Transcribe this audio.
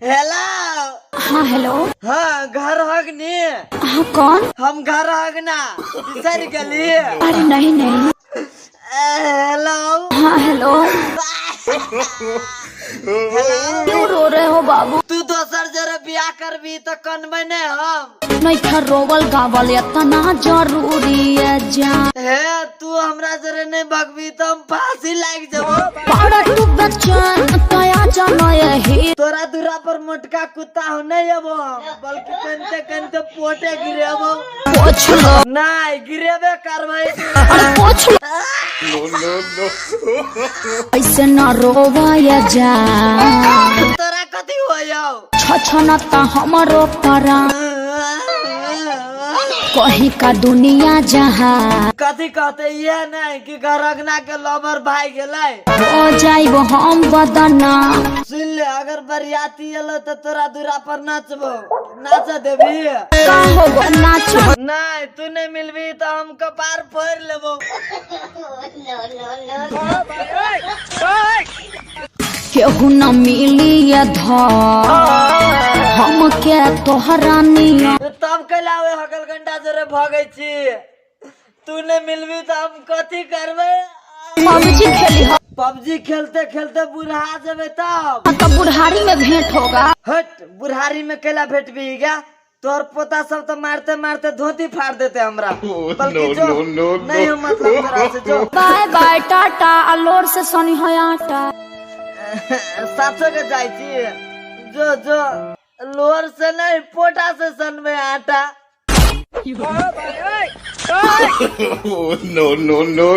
Hello. हाँ hello. हाँ घर हगनी। हाँ कौन? हम घर हगना बिसर गेली। अरे नहीं नहीं। हेलो। हाँ हेलो। हेलो। क्यों रो रहे हो बाबू? तू दोसर जरे बियाह करबी तो कनबै नहीं हम। नहीं खर रोवल गावल इतना जरूरी है जान। हे तू हमरा जरे नहीं भगबी तो हम फांसी लाग जबो। पाड़ा तू बच्चन तया जाना यही। तोरा दूरा पर मोटका कुत्ता हो नहीं अबो हम, बल्कि कनते कनते पोटे गिरेबो। पोछ लो। नहीं गिरेबे करबै। अरे पोछ लो। ऐसे न रोवाया जा। तोरा कथी हो यौ? छछनता हमरो परा कहीं का दुनिया जहाँ। कथी कहते ये नहीं कि घर अंगना के लवर भाई गेलै। हो जाइब हम बदना। सुन ले अगर बरियाती एलो तो तोरा दूरा पर नाचबो, नाच देबी। का होगो नाच? नहीं तू नहीं मिलबी तो हम कपार फोड़ लेबो। केहू न मिली धर हम के तोहरा नियन। तब कैला ओए हकल घंटा जोरे भगै छी? तू नहीं मिलबी तो हम कथी करबै? पबजी खेली हो। पबजी खेलते खेलते बुढ़ा जेबै तब। हाँ, तब बुढ़ारी में भेंट होगा। हट बुढ़ारी में कैला भेटबी गा? तोहर पोता सब तो मारते मारते धोती फाड़ देते हमरा। बल्कि जो नहीं हो मतलब तोरा से जो। बाय बाय टाटा अलोर से सोनी हो आटा। 700 के जाय छी। जो जो लोअर से नहीं पोटा से सन में आटा। No no no.